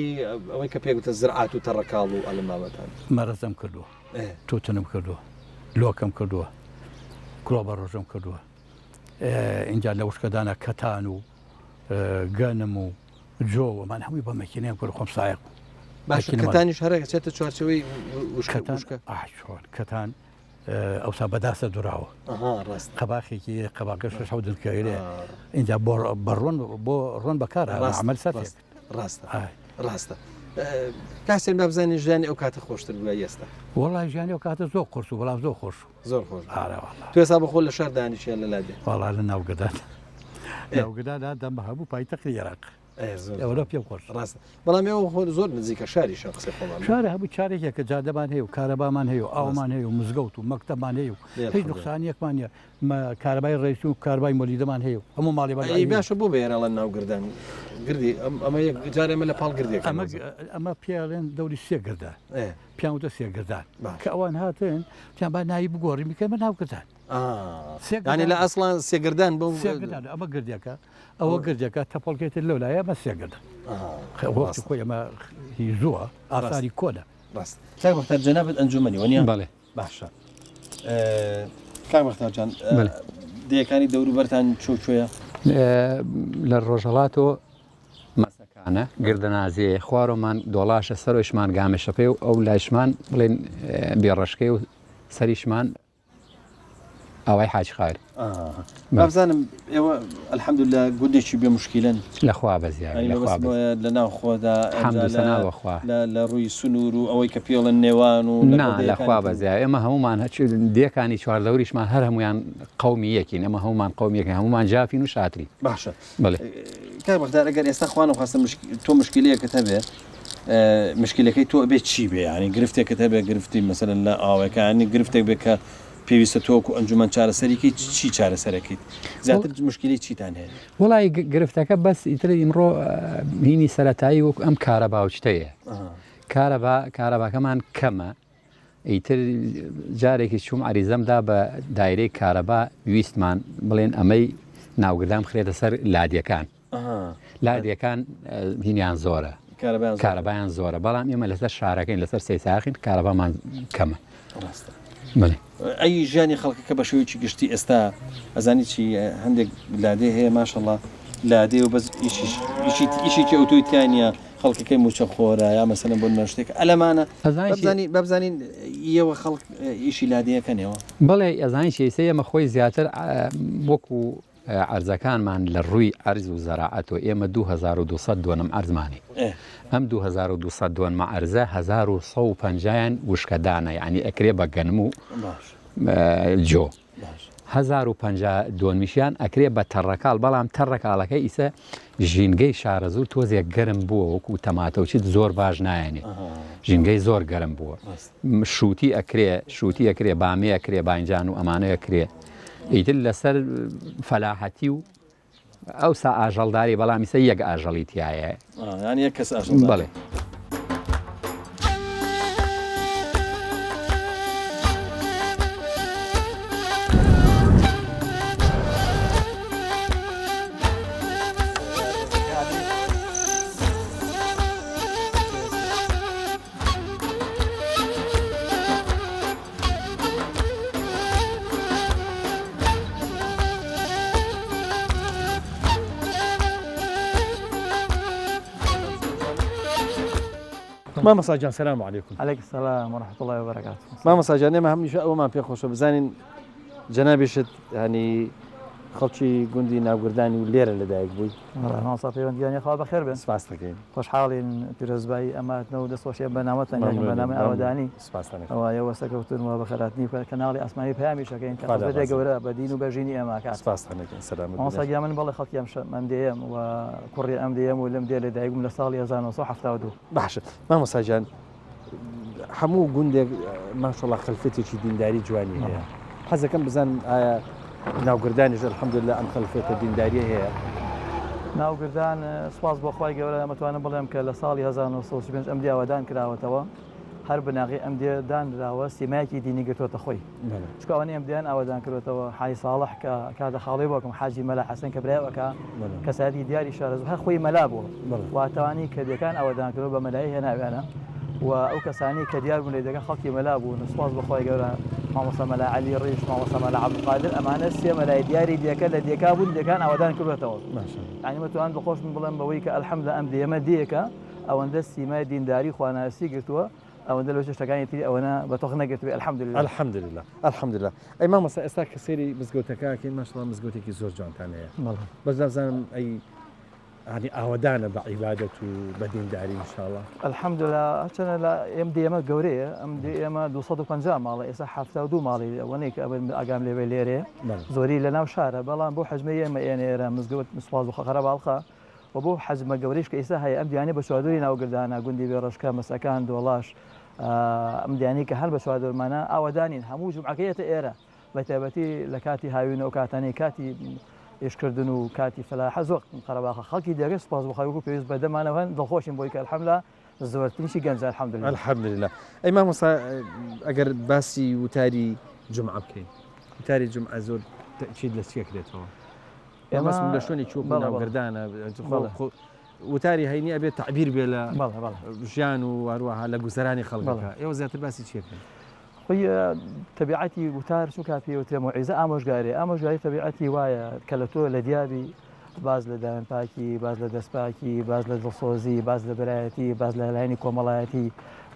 ئەوەی کە پێگوتە زرعات و تەڕەکاڵ و ئەلم بابەتان مەرەزەم کردووە توتنم کردووە لۆکەم کردووە گڵۆبە ڕۆژم کردووە اینجا لە وشکەدانە کەتان و گەنم و جۆ و ئەمان هەمووی بە مەکینەیان کرد خۆم سایەق بووم. باشە مەکینەمان کەتانیش هەر ئەچێتە چوارچێوەی وشکە کەتان وشکە؟ ئاه چۆن کەتان ئەوسا بەداسە دوراوە ئەها ڕاستە قەباخێکی قەباقە شەش حەوت دنکەیرێ ئینجا بۆ بە ڕۆن بۆ ڕۆن بەکار ڕاستە عمل سەرێک ڕاستە ڕاستە ئای. ڕاستە کاسێن با بزانین ژیانی ئەو کاتە خۆشتر بووە ئێستا وەڵای ژیانی ئەو کاتە زۆر قورس و بەڵام زۆر خۆش بوو. زۆر خۆش بوو. ئارە وەڵا. تۆ ئێستا بۆ خۆت لە شار دانیشی یان لە لادێ؟ وەڵا لە ناوگەدان. ناوگەدان دەم هەبوو پایتەختی عێراق. ئەوە پێم خۆش. ڕاستە بەڵام ئێوە خۆ زۆر نزیکە شاریشە قسەی خۆمان. شارە هەموو چارێکێک کە جادەمان هەیە و کارەبامان هەیە و ئاومان هەیە و مزگەوت و مەکتەبمان هەیە و هیچ نوقسانیەکمان نییە کارەبای ڕێسی و کاربای مۆلیدەمان هەیە و هەموو ماڵی بەر ئەی باشە بۆ بە ئێرەڵەن ناو گردان گردی ئەمە یەک جارێ ئەمە لە پاڵ گردێک ئەمە ئەمە پێڵێن دەوری سێ گردە پیان وتە سێ گردان کە ئەوان هاتن پیان با ناوی بگۆڕین بکەن بە ناو گردان یانی لە ئەسڵان سێگردان بۆ سێگردان ئەمە گردێکە ئەوە گردێکە تەپۆڵکێتر لەو لایە بە سێگردان. وەختی خۆی ئەمە هی زووە ئاساری کۆنە. ڕاست کاک بەختیار جەنابت ئەنجومەنی وەنیە؟ بەڵێ. باشە کاک بەختیار جان دێیەکانی دەوروبەرتان چۆ کوێیە؟ لە ڕۆژهەڵاتەوە مەسەکانە، گردەنازێ، خوارۆمان دۆڵاشە، سەرۆیشمان گامێشەپێ و ئەو لایشمان بڵێن بێڕەشکەی و سەریشمان ئاوای حاجی خار. بابزانم ئێوە الحمدللە گوندێکی بێ مشکیلەن. لە خوا بەزیاد یانی لە خوا مەبەستم بەز. ئەوەیە لە ناو خۆدا حەمد ئەنجا و لە سەنا بۆ خوا. لە لە ڕووی سنوور و ئەوەی کە پێڵێن نێوان و لەگەڵ نا لە دێیەکانی خوا تر. بەزیاد ئێمە هەموومان هەچ دێکانی چواردەوریشمان هەر هەموویان قەومی یەکین ئێمە هەموومان قەومی یەکین هەموومان جافین و شاترین. باشە بەڵێ. کاک بەختیار ئەگەر ئێستا خوا نەخواستە مشک تۆ مشکیلەیەکت هەبێ مشکیلەکەی تۆ ئەبێ چی بێ یانی گرفتێکت هەبێ گرفتی مەسەلەن لە ئاوێکە یانی گرفتێک بێ کە پێویستە تۆ وەکو ئەنجومەن چارەسەری کەیت چی چارەسەرەکەیت زیاتر مشکیلەی چیتان هەیە؟ وەڵی گرفتەکە بەس ئیتر ئیمڕۆ هینی سەتایی وەکو ئەم کارەبا و شتەیە کارەبا کارەباکەمان کەمە ئیتر جارێکی چوم عریزەم دا بە دایرەی کارەبا ویستمان بڵێن ئەمەی ناوگردان بخرێتە سەر لادیەکان لادێکان هینیان زۆرە کارەبایان زۆرە بەڵام ئێمە لەسەر شارەکەین لەسەر سەیساخین کارەبامان کەمە بڵێ ئەی ژیانی خەڵکەکە بە شێوەیەکی گشتی ئێستا ئەزانی چی هەندێک لادێ هەیە ماشەڵا لادێ و بەس ئیشێکی ئەوتۆی تیا نییە خەڵکەکەی موچە خۆرە یا مەسەلەن بۆ نمونە شتێک ئەلەمانە بزانین بەبزانین ئێوە خەڵک ئیشی لادێیەکەنەوە بەڵێ ئەزانی چی ئێستا ئێمە خۆی زیاتر وەکو عەرزەکانمان لە ڕووی عەرز و زەراعەتەوە ئێمە 2200 دۆنم عەرزمان هەیە. ئەم 2200 دۆنمە عەرزە 1150 یان وشکەدانە یانی ئەکرێ بە گەنم و جۆ. 1050 دۆنمیشیان ئەکرێ بە تەڕەکاڵ بەڵام تەڕەکاڵەکە ئیسە ژینگەی شارەزوور تۆزێک گەرم بووە وەکو تەماتە و چیت زۆر باش نایەنێ ژینگەی زۆر گەرم بووە شووتی ئەکرێ شووتی ئەکرێ بامێ ئەکرێ باینجان و ئەمانە ئەکرێ ئیتر لەسەر فەلاحەتی و ئەوسا ئاژەڵداری بەڵام ئیسە یەک ئاژەڵی تایە یەک کەس ئاژەڵ بەڵێ. مامۆستا گیان سلام علیکم. علیک السلام و رحمة اللە و بەرەکاتو. مامۆستا گیان ئێمە هەمیشە ئەوەمان پێ خۆشە بزانین جەنابیشت یانی خەڵکی گوندی ناوگردانی و لێرە لەدایک بووی؟ بەڵێ مامۆستا پەیوەند گیان یاخوا بەخێر بێن. سپاست دەکەین. خۆشحاڵین پیرۆزبایی ئەماتنە و دەستخۆشی ئەم بەرنامەتان دەکەم بەرنامەی ئاوەدانی ئەوە ئێوە سەرکەوتوون و بەخێرهاتنی کەناڵی ئاسمانی پەیامیش ئەکەین کە خزمەتێک گەورە بە دین و بە ژینی ئێمە ئەکات. سپاستان دەکەین سەلامەت بن. مامۆستا گیان من بەڵێ خەڵکی ئەم ئەم دێیەم و کوڕی ئەم دێیەم و لەم دێ لەدایک بووم لە ساڵی 1972. باشە مامۆستا گیان هەموو گوندێک ماشەڵا خەلفێتێکی دینداری جوانی هەیە حەزەکەم بزانم ئایا ناوگردانیش الحمدلله ئەم خەلفێتە دینداریە هەیە؟ ناوگردان سوپاس بۆ خوای گەورە ئەمەتوانم بڵێم کە لە ساڵی 1935 ئەم دیاوەدان کراوەتەوە هەر بناغەی ئەم دێ دانراوە سیمایەکی دینی گرتووەتە خۆی چونکە ئەوانەی ئەم دێیان ئاوەدان کردووەتەوە حاجی ساڵح کە کاتە خاڵی باوکم حاجی مەلا حەسەن کە برای ئەوەکە کەسایەتی دیاری شارەزوور هەر خۆی مەلا بووە واتەوانی کە دێکان ئاوەدان کردووە بە مەلایی هێناویانە و ئەو کەسانی کە دیار بوون لە دێکان خەڵکی مەلا بوون سوپاس بۆ خوای گەورە مامۆستا مەلا عەلی ڕیش مامۆستا مەلا عەبدولقادر ئەمانە سێ مەلای دیاری دێکە لە دێکا بوون دێکان ئاوەدان کردووەتەوە یانی متوان دڵخۆشم بڵێم بەوەی کە الحمدلله ئەم دێمە دێکە ئەوەندە سیمای دینداری خواناسی گرتووە ئەوەندە لەو شتەکانی تری ئەوەنە بە تۆخ نەگرتبێ الحمدللە. الحمدللە الحمدللە ئەی مامۆستا ئێستا کە سەیری مزگەوتەکە ئەکەین ماشاءاللە مزگەوتێکی زۆر جوانتان هەیە بەڵێ. بەس نازانم ئەی یانی ئاوەدانە بە عیبادەت و بە دینداری ان شاءاللە. الحمدللە هەرچەنە لە ئێم دێ ئێمە گەورەیە ئەم دێ ئێمە 250 ماڵە ئێستا 72 ماڵی ئەوەنەی کە ئەمن ئاگام لێ بێ لێرەیە زۆری لە ناو شارە بەڵام بۆ حەجمەی ئێمە ئێنە ئێرە مزگەوت سوپاس بۆ قەرەباڵخە و بەو حەجمە گەورەیش کە ئیستا هەیە ئەم دیانەی بە چواردەوری ناوگردانە، گوندی بێڕەشکە، مەسەکان، دۆڵاش، ئەم دیانەی کە هەر بە چواردەورمانە ئاوەدانین، هەموو جومعەکە یەتە ئێرە، بە تایبەتی لە کاتی هاوین و ئەو کاتانەی کاتی ئیشکردن و کاتی فەلاحە زۆر قەرەباخە، خەڵکی دێگەش سوپاس بۆ خوای وەکو پێویست بەدەمانەوە هەن، دڵخۆشین بۆی کە الحمدللە زۆرترینشی گەنجە الحمدللە. الحمدللە. ئەی مامۆستا ئەگەر باسی وتاری جومعە بکەین، وتاری جومعە زۆر تەئکید لە چی ئەکرێتەوە؟ ئێمە مەبەستم لە شوێنێکی وەکو بەڵێ بەڵێ ناوگردانە بەڵێ. خۆ. وتاری هەینی ئەبێ تەعبیر بێ لە ژیان و هەروەها لە گوزەرانی خەڵکەکە ئێوە زیاتر باسی چی ئەکەن؟ خۆی تەبیعەتی وتار چونکە پێی وترێ مەوعیزە ئامۆژگاری ئامۆژگاری تەبیعەتی وایە کە لە تۆ لە دیابی باس لە داوێن پاکی باس لە دەستپاکی باس لە دڵسۆزی باس لە برایەتی باس لە لایەنی کۆمەڵایەتی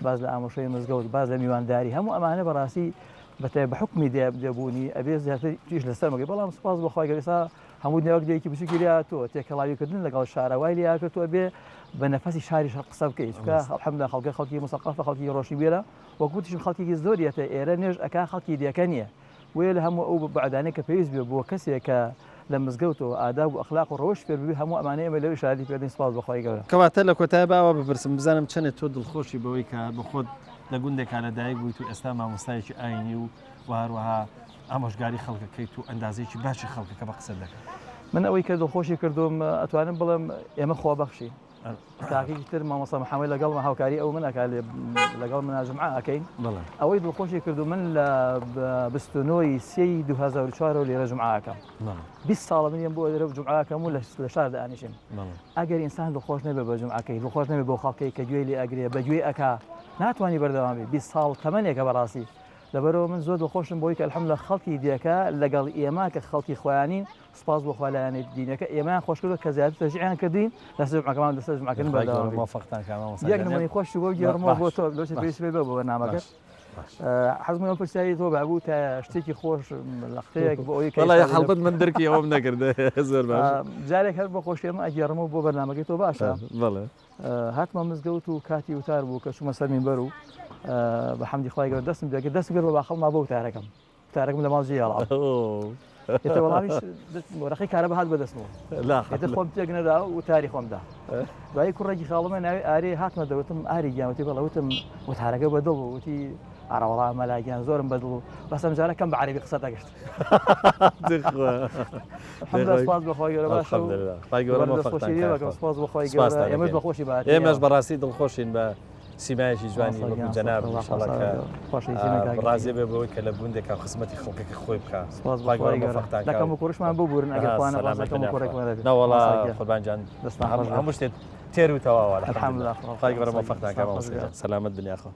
باس لە ئامۆشەی مزگەوت باس لە میوانداری هەموو ئەمانە بەڕاستی بەتای بە حکومی دێبوونی ئەبێ زیاتر تیش لەسەر مەگەی بەڵام سپاس بۆ خوای گەورە ئێستا هەموو دنیا وەک دێیەکی بچووکی لێ هاتووە تێکەڵاوی کردن لەگەڵ شارە وای لێ هاکردووە بێ بە نەفەسی شاریش قسە بکەیت چونکە الحمدلله خەڵکە خەڵکی مسەقەفە خەڵکی ڕۆشنبیرە وەک وتیشم خەڵکێکی زۆر یەتە ئێرە نوێژ ئەکا خەڵکی دێکە نییە بۆیە لە هەموو ئەو بەعدانەی کە پێویست بێ بۆ کەسێک کە لە مزگەوتەوە ئاداب و ئەخلاق و ڕەوشت فێر ببێ هەموو ئەمانەی ئێمە لەو ئیشارەتی پێ دەین سوپاس بۆ خوای گەورە. کەواتە لە کۆتایی با ئەوە بپرسم بزانم چەنێ تۆ دڵخۆشی بەوەی کە بە خۆت لە گوندێکا لە دایک بوویت و ئێستا مامۆستایەکی ئاینی و و هەروەها ئامۆژگاری خەڵکەکەیت و ئەندازەیەکی باشی خەڵکەکە بە قسە دەکەن. من ئەوەی کە دڵخۆشی کردووم ئەتوانم بڵێم ئێمە خۆبەخشین. کاکێکی تر مامۆستا محەممەد لەگەڵمە هاوکاری ئەو من ئەکا لەگەڵ منا جومعە ئەکەین ئەوەی دڵخۆشی کردو من لە 29 سێی 2004 لێرە جومعە ئەکەم 20 ساڵە من بۆ لێرە جومعە ئەکەم و لە شار دانیشم ئەگەر ئینسان دڵخۆش نەبێ بە جومعەکەی دڵخۆش نەبێ بۆ خەڵکەی کە گوێی لێ ئەگرێ بە گوێی ئەکا ناتوانانی بەردەوام بی 20 ساڵ تەمەنێکە بەڕاستی لەبەرەوە من زۆر دڵخۆشم بۆی کە الحمدلله خەڵکی دێکە لەگەڵ ئێمە کە خەڵکی خۆیانین سپاس بۆ خوا لایەنە دینەکە ئێمەیان خۆش کردووە کە زیاتر تەشجیعیان کردین لەسەر جومعەکەمان لەسەر جومعەکردن بەردەوام بین. مۆفەقتان کا مامۆستا یەک نمونەی خۆش بۆ گێڕمەوە بۆ تۆ لۆ پێویست بێ بۆ بەرنامەکە حەزم لەو پرسیاری تۆ بابوو تا شتێکی خۆش لەختەیەک بۆ ئەوەی وەڵای هەڵبەت من دەرکی ئەوەم نەکرد زۆر باش جارێک هەر بۆ خۆشی ئەمە ئەگێڕمەوە بۆ بەرنامەکەی تۆ باشە بەڵێ هاتمە مزگەوت و کاتی وتار بوو کە چوومە سەر مینبەر و بە حەمدی خوای گەورە دەستم پێکرد دەستم کرد بە باخەڵما بۆ وتارەکەم تارەکم لە ماڵ جێ هێڵا ئێتە وەڵامیش وەرەقەی کارەبا هات بەدەستمەوە ئێتە خۆم تێک نەدا و تاری خۆم دا دوایی کوڕێکی خاڵمە ناوی ئارێ هاتمە دەوتم ئاری گیان وتی بەڵێ وتم وتارەکە بەدڵ بوو وتی ئارەوەڵا مەلا گیان زۆرم بەدڵ بوو بەس ئەم جارە کەم بە عەرەبی قسە دەکرد سپاس بۆ خوای گەورە باشە و خوای گەورە مۆفەقتان کات. سپاس بۆ خوای گەورە ئێمەش دڵخۆشی بە ئێمەش بەڕاستی دڵخۆشین بە سیمایەکی جوانی وەکو جەناب ئینشاڵڵا کە ڕازی بێ بەوەی کە لە گوندێکا خزمەتی خەڵکەکە خۆی بکا خوای گەورە مۆفەقتان کا. لە کەموکوڕیشمان ببورن ئەگەر خوا نەخواستە کەموکوڕێکمان هەبێ. نەوەڵا قوربان گیان هەموو شتێک تێر و تەواوە الحمدللە خوای گەورە مۆفەقتان کا مامۆستا گیان سەلامەت بن یاخوا.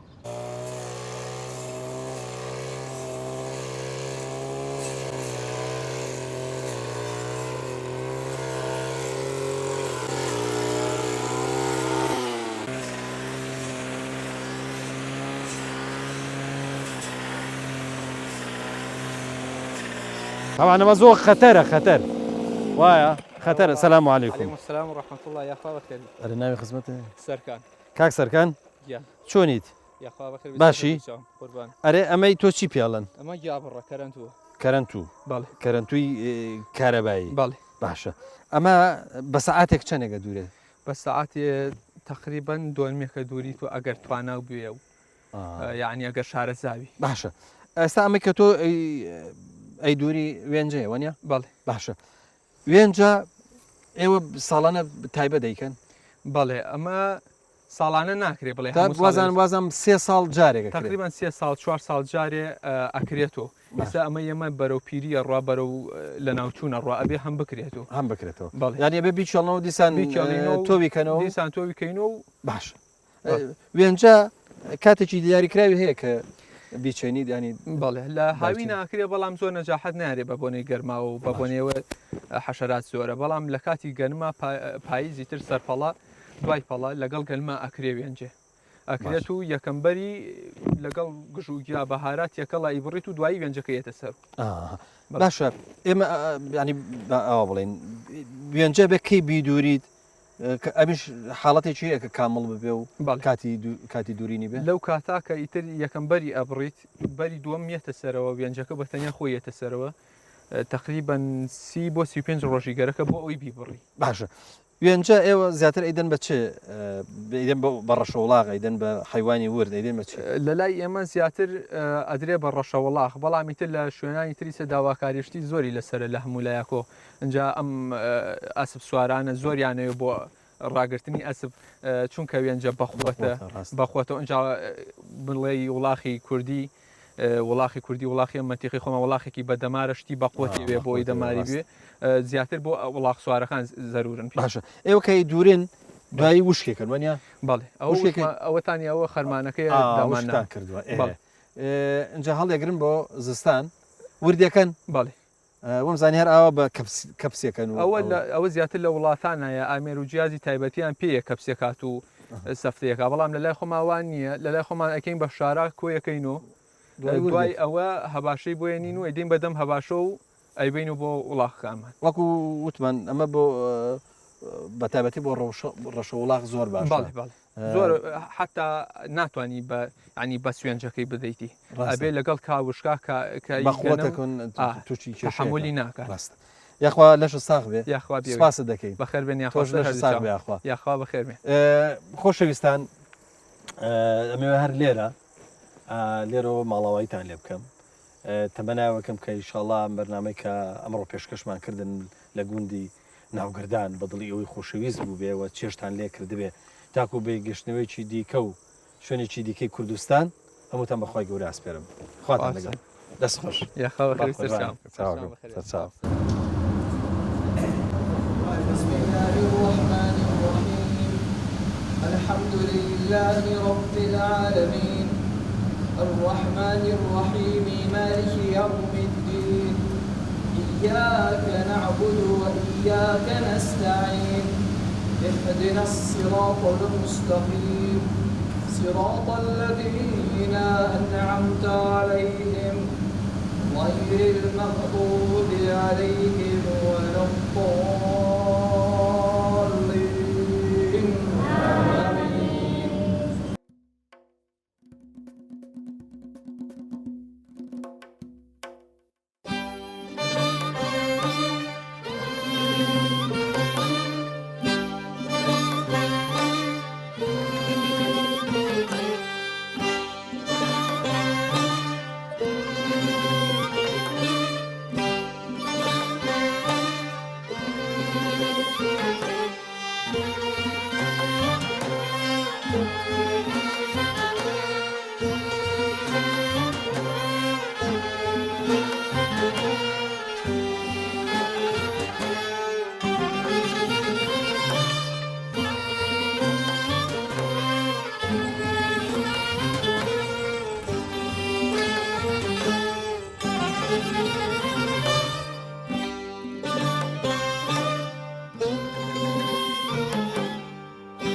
طبعا ئەمە زۆر خەتەرە خەتەر وایە خەتەرە سلام علیکم علیکم السلام و رحمة الله یاخوا بەخێر ئەرێ ناوی خزمەتێ سەرکان کاک سەرکان گیان چۆنیت یاخوا بەخێر بێی باشی سەرکەوتوو قوربان ئەرێ ئەمەی تۆ چی پێڵن ئەمە گیابڕە کەرەنتووە کەرەنتوو بەڵێ کەرەنتووی کارەبایی بەڵێ باشە ئەمە بە سەعاتێک چەنێکە دوورێ بە سەعاتێ تەقریبەن دۆنمێکە دووری تۆ ئەگەر تواناو بوێ و یعنی ئەگەر شارەزاوی باشە ئێستا ئەمەی کە تۆ ئەی دووری وێنجەیە وەنیە بەڵێ باشە وێنجە ئێوە ساڵانە تایبەت دەیکەن؟ بەڵێ ئەمە ساڵانە ناکرێ بڵێ وازان وازم سێ ساڵ جارێک تقریبا سێ ساڵ چوار ساڵ جارێ ئەکرێتەوە ئێستا ئەمە ئێمە بەرەو پیریە ڕوا بەرەو لە ناوچوونە ڕوا ئەبێ هەم بکرێتەوە هەم بکرێتەوە یانی ئەبێ بیچڵنەوە دیسان بیچڵینەوە تۆوی کەنەوە دیسان تۆوی کەینەوە و باش وێنجە کاتێکی دیاریکراوی هەیە کە بیچێنیت ینی بەڵێ لە هاوی ناکرێ بەڵام زۆر نەجاحەت نارێ بە بۆنەی گەرماوە و بە بۆنەوە حەشەرات زۆرە بەڵام لە کاتی گەنما پاییزی تر سەرپەڵە دوای پەڵە لەگەڵ گەنما ئەکرێ وێنجێ ئەکرێت و یەکەم بەری لەگەڵ گژ و گیا بەهارات تێکەڵ ئەیبڕیت و دوایی وێنجەکە یەتە سەر. باشە ئێمە ینی ئەوە بڵێن وێنجە بە کەی بیدوریت کە ئەمیش حاڵەتێکی هەیە کە کامڵ ببێ و کاتی کاتی دوورینی بێ؟ لەو کاتا کە ئیتر یەکەم بەری ئەبڕیت بەری دووەم یەتە سەرەوە وێنجەکە بە تەنیا خۆی یەتە سەرەوە تەقریبەن 30 بۆ 35 ڕۆژی گەرەکە بۆ ئەوی بیبڕی. باشە وێنجە ئێوە زیاتر ئەیدەن بە چ ئەیدەن بە ڕەشەوڵاغ ئەیدەن بە حەیوانی ورد ئەیدەن بە چی؟ لە لای ئێمە زیاتر ئەدرێ بە ڕەشەوڵاغ بەڵام ئیتر لە شوێنانی تریسە داواکاریشتی زۆری لەسەرە لە هەموو لایەکۆ ئینجا ئەم ئەسپ سوارانە زۆریانەوێ بۆ ڕاگرتنی ئەسپ چونکە وێنجە بەخوەتە بەخوەتە ئینجا بڵێی وڵاخی کوردی وڵاخی کوردی وڵاخی ئەم مەنتیقی خۆمە وڵاخێکی بە دەمارە شتی بەقوەتی وێ بۆی دەماری بێ زیاتر بۆ وڵاخ سوارەکان زەرورن باشە ئێوە کە دوورن. دوایی وشکێکن وەنیە؟ بەڵێ ئەوە وشکێکە ئەوەتانی ئەوە خەرمانەکەی دامان وشکتان کردووە ئێ ئینجا هەڵێگرن بۆ زستان وردەکەن؟ بەڵێ وەم زانی هەر ئاوا بە کەپسێکەن و ئەوە ئەوە زیاتر لە وڵاتانایە ئامێر و جیازی تایبەتیان پێیە کەپسێکات و سەفتەیەکە بەڵام لە لای خۆمان وان نییە لە لای خۆمان ئەکەین بە شارا کۆیەکەین و دوای ئەوە هەباشەی بۆیەنین و ئەیدەین بەدەم هەباشە و ئەیبەین و بۆ وڵاخەکانمان. وەکو وتمان ئەمە بۆ بە تایبەتی بۆ ڕەشە وڵاخ زۆر باشە. بەڵێ بەڵێ زۆر حتا ناتوانانی بە ینی بە سوێنجەکەی بدەیتی ئەبێ لەگەڵ کاوشکا کە بەخوەتەکەن تووشی تەحەمولی ناکات. ڕاستە یاخوا لەشت ساغ بێ یاخوا بێ سپاست دەکەین بەخێر بێن یاخوا تۆش لەشت ساغ بێ یاخوا یاخوا بەخێر بێن. خۆشەویستان ئەمەوێ هەر لێرە لێرەوە ماڵاواییتان لێ بکەم تەمەناوەکەم کە ئیشاڵا ئەم بەرنامەی کە ئەمڕۆ پێشکەشمان کردن لە گوندی ناوگردان بە دڵی ئێوەی خۆشەویست بووبێ و چێژتان لێ کردبێ تاکوو بە گەشتنەوەیەکی دیکە و شوێنێکی دیکەی کوردستان هەمووتان بە خوای گەورە ئەسپێرم خواتان لەگەڵ دەست خۆش یاخوا بەخێر سەرچاو. سەرچاو. بسم الله الرحمن الرحیم الحمد لله رب العالمین الرحمن الرحیم مالک یوم الدین إیاک نعبد وإیاک نستعین اهدنا الصراط المستقیم صراط الذین أنعمت عليهم غير المغضوب عليهم ولا الضالين.